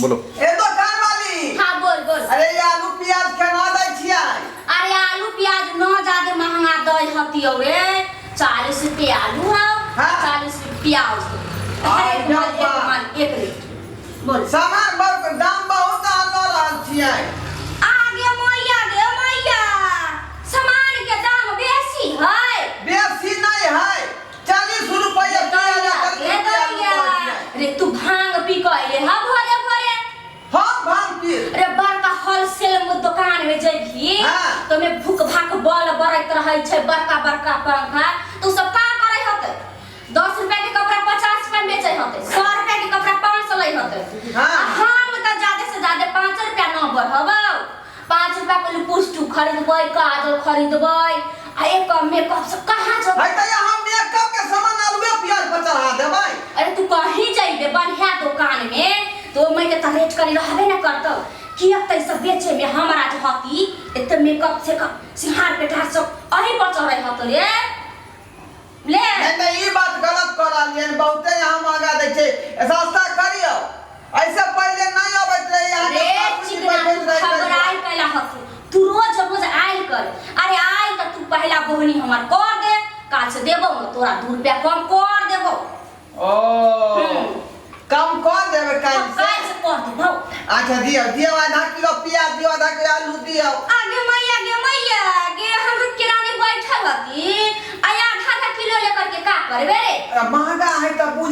बोलो। ए दोकान वाली। हाँ, बोल बोल। अरे ये आलू प्याज केना दै छियै? अरे आलू प्याज न ज्यादा महंगा दै हतियौ रे, 40 रुपये आलू हौ। हाँ। 40 रुपये प्याज। आय हर एक माल एक बाबा। माल एक रेट बोल। सामान बड़ दाम बहुत लऽ रहल छियै। आगे मैया गे मैया, सामान के दाम बेसी है। बेसी नहीं है, 40 रुपया प्याज आ, 40 रे रुपया आलू दैया कहै छियै। रे, तू भांग पी के अइले हा भोरे भोरे? हम भांग पी? रे, बड़का होलसेल में दुकान में जइबही हाँ। तो में भूख भाक बल बरैत रहै छै, बड़का बड़का पंखा। तू सब का करै हतै? 10 रुपया के कपड़ा 50 रुपया में बेचै हतै, 100 रुपया के कपड़ा 500 लै हतै। हाँ। आ हम तऽ ज्यादा से ज्यादा 5 रुपया न बढ़बौ। 5 रुपया के लिपस्टिक खरीदबै, काजल खरीदबै आ एक मेकअप से कहाँ जेबै? है तऽ यहाँ मेकअप के सामान आलुए प्याज पर चढ़ा देबै। अरे, तू कहीं जइबे बढ़िया दुकान में तो ओमे के तऽ रेट कनी रहबे न करतौ। किएक तऽ ई सब बेचे में हमरा जे हती एते मेकअप से सिंहार पेटार सब अही पर चढ़ै हतो रे ले। नहीं नहीं, ई बात गलत कर रहलियै, बहुते यहाँ महंगा दै छै। सस्ता करियौ, ऐसे पहिले नहीं अबैत रहे यहाँ के। रे बापूजी चिकना, बैठैत तू रहै। घबराइ कैला हथु? तू रोज रोज आयल कर। अरे, आयल तऽ तू पहला बोहनी हमर कर दे, काल से देबौ न तोरा 2 रुपया कम कर देबौ। ओ, कम कर देबै काल्हि से? काल से कर देबौ। अच्छा, दियौ दियौ, आधा किलो प्याज दियौ, आधा किलो आलू दियौ। आगे मैया गे मैया गे, हम किरानी बैठल हती आ आधा आधा किलो लेकर के का करबे रे? अरे, महंगा है तऽ बुझै।